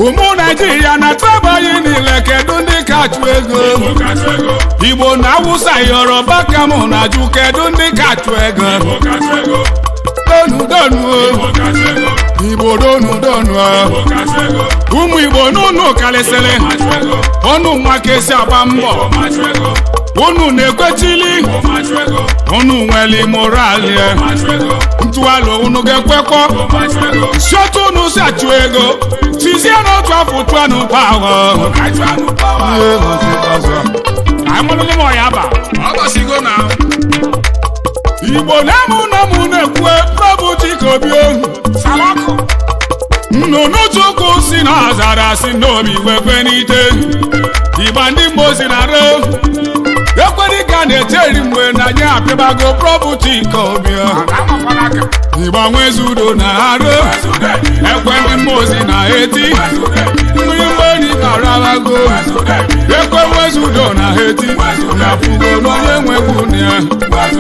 Ụmụ Naijiria na tribe anyị niile, kedu ndị ka achụ ego? Igbo na Awụsa, Yoruba ka mụ na-ajụ, kedu ndị ka achụ ego? Donu donu o. Igbo donu donu o. Ụmụ Igbo n'ụnụ karịsịrị ọnụ nwa ka esi agba mbọ. Unu na-ekwechili, unu nwere moral ntụalụ, unu ga-ekwekọ si otu unu si achụ ego tizie n'otu afọ tụanụ pawa. Igbo na-amụ na mụ na-ekwu prọbụ Chikobi ohu nnụnụ chukwu si na azara si n'obi wekwe n'ite ịgba ndị mgbozi na ro ekwere ka na-echeri mgbe na nye apịabago prọbụ Chikobi ịgba nwezudo na arụ ekwe ndị mmozi na eti mmiri mgberi karabago ekwe nwezudo na eti na fugo n'onye nwegwu na ya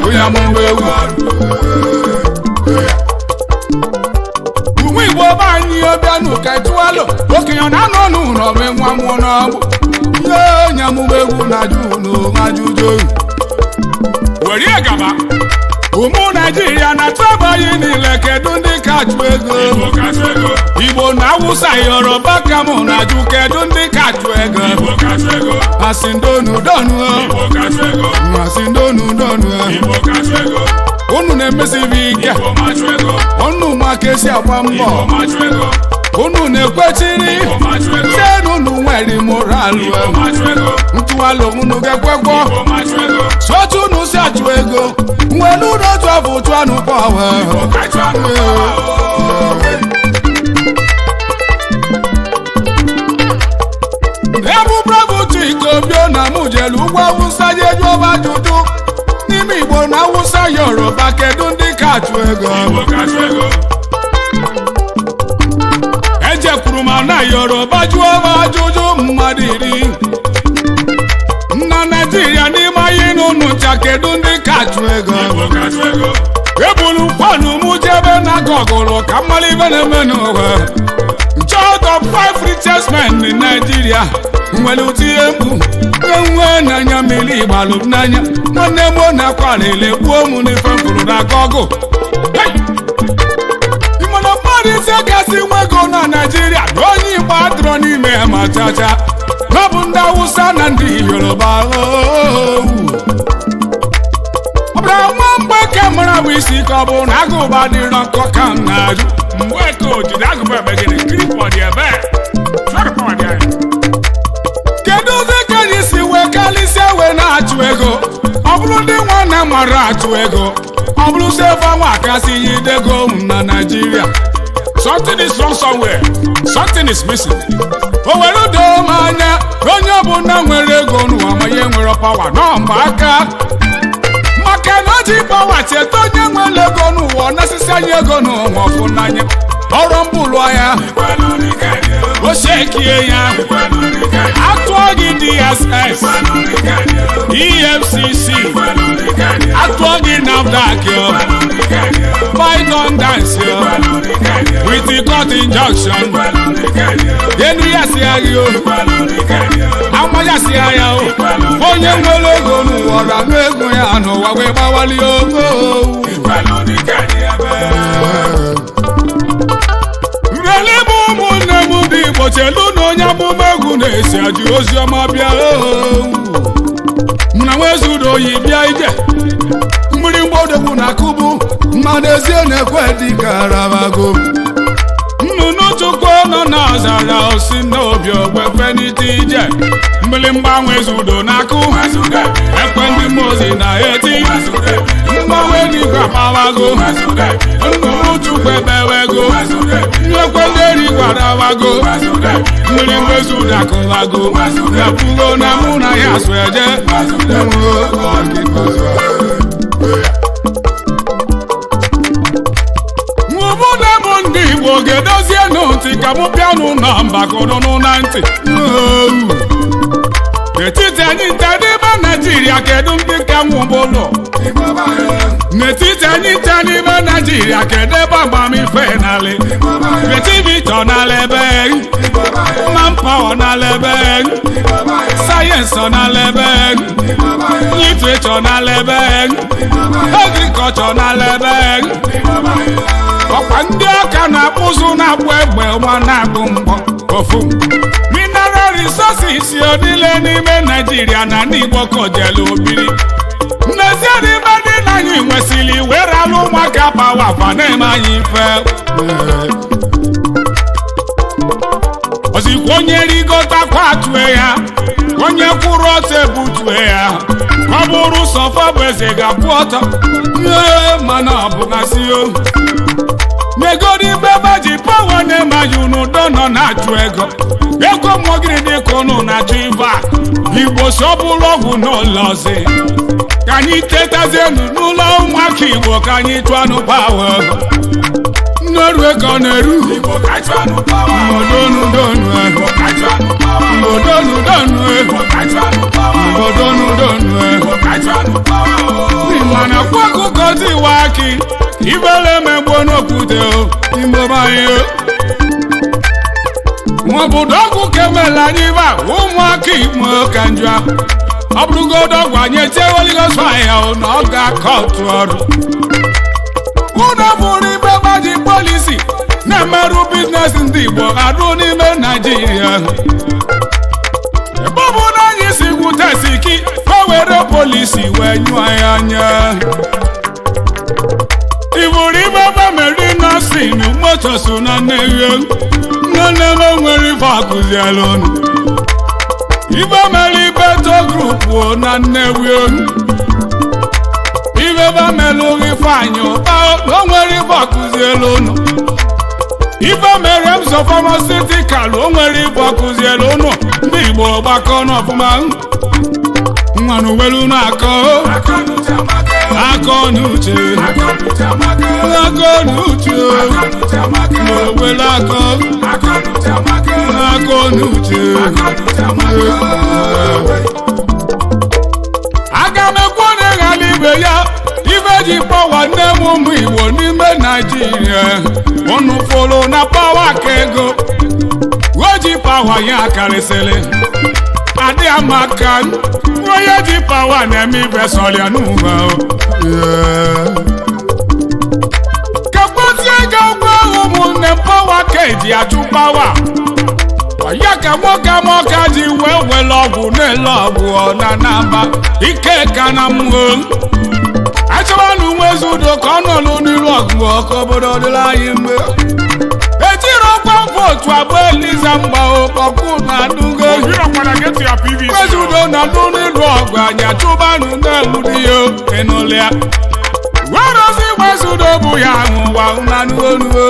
onye amụma egwu. Ụmụ Igbo be anyị, ọbịanụ ka tụalụ okenye na-anọ n'ụlọ mee nwa mmụọ n'ọgbụ nye onye amụma egwu na ajụ n'ajụjụ were gaba. Ụmụ Naijiria na tribe anyị niile, kedu ndị ka achụ ego? Igbo na Awụsa, Yoruba ka mụ na-ajụ, kedu ndị ka achụ ego? Asị ndonu donu, asị ndonu donu. Unu na-emesibi ike, unu ma ka esi agba mbọ, unu na-ekwechiri senu, unu nwere moralụ ntụalụ, unu ga-ekwekọ sotu unu si achụ ego nwere unu otu afọ tụanụ pọwa. Ebu bravo Chikobi na mụ jere ugwu Awụsa jeju ọba ajụjụ n'ime Igbo na Awụsa, Yoruba, kedu ndị ka achụ ego? Ejekwuru ma na Yoruba jụọ m ajụjụ mmadụ 10 na Naijiria n'ime anyị n'ụnụ ncha, kedu ndị ka achụ ego? Ebulu kwanu m jebe na gọgụrụ ka mmalụ ibe na-eme n'ụwa nchọ top 5 richest men in Nigeria nwere ụtụ ihe mkpu enwe n'anya mmiri gbalụ m n'anya nwanne m na-akwa lele gbuo m n'ife m fụrụ na gọgụ. Mana mmadụ ise kasị nwe ego na Naijiria na onye Igbo adịrọ n'ime ha ma chacha, ọ bụ ndị Awụsa na ndị Yoruba. Ọ bụrụ nwa mgbe ka mara bụ isi ka ọ bụ na agụba dịrọ nkọ ka m na-ajụ. Mgbe ka ojide agụba ebe gịnị kiripọ dị ebe tụrụpọ dị anyị. Kedu ụzọ ka anyị si wee kalịsịa wee na-achụ ego? Ọ bụrụ ndị nwanne mara achụ ego, ọ bụrụ sị ebe anwa kasị yidego m na Naijiria. Something is wrong somewhere. Something is missing. O were doo m anya na onye ọbụla nwere ego n'ụwa ma ihe nwere pawa nọ mgbe aka maka na o ji pawa cheta onye nwere ego n'ụwa na-asịsị anya ego n'ụwa ọfụ n'anya ọrụ mbụlụ ya o shekie ya atụọ gị DSS, EFCC, atụọ gị NAFDAC, python dance with the court injunction enu ya si agha o amanya si agha o onye nwere ego n'ụwa ranụ ego ya n'ụwa wee gbawali ogo. Nrele bụ ụmụnne m ndị Igbo, chelu na onye amụma egwu na-esi ajụ ozi ọma bịa mụ na nwezudo oyi bịa ije mmiri mgbodogwu na akụbụ mmadụ ezie na-ekwe dịka arabago nnụnụ chukwu nọ n'ọzara osi n'obi ogwefenite ije mmiri mgbanwe zudo n'akụ ekwe ndị mmozi na eti mgbanwe n'igwe agbawago nnụnụ chukwu ebewego nnekwe ndị erigwe arawago mmiri mgbezudo akụwago epugo na mụ na ya so eje. Obodo m ndị Igbo ga-edozie ntị ka mụ pịanụ na mbakọrọnụ na ntị n'etiti anyị nta n'ime Naijiria, kedu ndị ka nwụbụlụ n'etiti anyị nta n'ime Naijiria? Kedu ebe agbamife nalị creativity ọ nala ebe Power na lebe, science na lebe, literature na lebe, agriculture na lebe. Ọkwa ndị ọka na-akpụzụ na-akpụ egbe ma na-akpụ mgbọ ofu. Mineral resources niile n'ime Naijiria na ndị Igbo kojelu obiri. N'ezie, n'ime ndị na anyị nwesịrị were alụ ụmụaka power fa na-eme anyị ife. Ozikwa onye rigotakwa atue ya, onye kwụrụ ọtọ ebutue ya, ka ọ bụrụ sọfọ bụ eze ga-akwụ ọtọ. Ee, mana ọ bụgasị o megodi ebe ji power na-eme anyị n'udo nọ na-achụ ego ego mmụọ. Gịnị dị ka ụnụ na-achụ ife a? Igbo si ọ bụrụ ọgwụ n'ụlọ ọzọ, ka anyị tetazienu n'ụlọ. Ụmụaka Igbo, ka anyị chụọ anụ power nneru ka ọ na-eru. Mbodonu donu, mbodonu donu, mbodonu donu. Mana kwa akụkọ tiwa akị ibele megbuo n'okwute o Igbo be anyị o. Nwaobodo ọgwụ ka emela anyị ba ụmụaka Igbo ka njọ. Ọ bụrụgodo ọgwụ anyị etie Holy Ghost fire o, na ọ ga-akọtụ ọrụ unu bụrụ ibe gbaji policy na-emerụ business ndị Igbo arụ n'ime Naijiria. Ebe ọ bụ na anyị si gwute siki ka were policy wee nyụọ ya anya. Iburu ibe bameri nọsin moto so na nnewi nne m nwere ife akụziela unu. Ibe mere ibeto group na Nnewi, ibe bamelu Ifeanyị Ụba na o nwere ife akụziela unu. Ife mere Emzor Pharmaceutical, o nwere ife akụziela unu. Ndị Igbo, gbakọ n'ọfụma nwanụ welu na-akọ akọ n'uche, akọ n'uche welu akọ akọ n'uche. Aga m ekwu na ịghara ibe ya ibe ji power nne m. Ụmụ Igbo n'ime Naijiria, unu fụrụ na power ka ego o ji power ya karịsịrị adị amaka. Onye ji power na-eme ibe sọrịa n'ụwa kekwezie ego gwa ụmụnne m. Power ka eji achụ power ya ka nwoke amaka ji wee were ọgwụ na-ele ọgwụ ọ na naba ike ka na mmụọ achọbanụ nwezu udo ka ọ nọlụ n'iru ọgụ ọkụ obodo dịrị anyị mgbe ejiri ọkwa vote abụọ eliza mgba ọkụ na adugo. Ọkwara get your PVC. Nwezudo na nụ n'iru ọgụ anyị achụbanụ na-egbu di ya ịnụlịa werozi nwezudo bụ ya ahụ wa nanuonuo.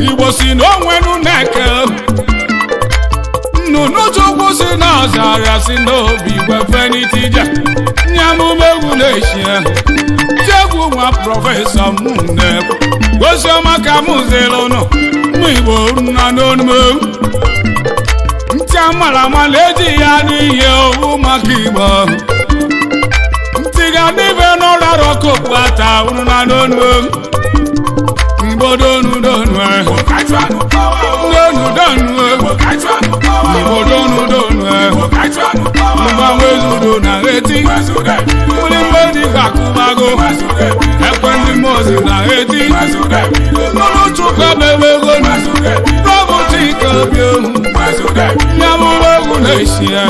Igbo si na onwenu na-eke nnụnụ chukwu si na ọzara si n'obi gwefenitije nyamumegwu na-eshi ahụ chegwu nwa professor m na-ekwu oziọma ka m zere ụnụ. Ụmụ Igbo nna n'onume ntị amara amala eji ya n'ihe owu maka Igbo ntị ga n'ibe n'ụra rọkopụ ata unu na n'onu Igbo donu donu donu donu Igbo donu donu mgbanwe zudo na eti ndị mgbe dị ka akụbago ekwe ndị mozi na eti nnụnụ chukwu ebewego rọbụ chike obi ohu nyamụwa egwu na-esi ya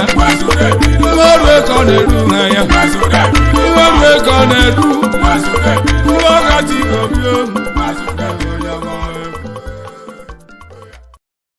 ọrụ ego na-eru ha ya ọrụ ego na-eru.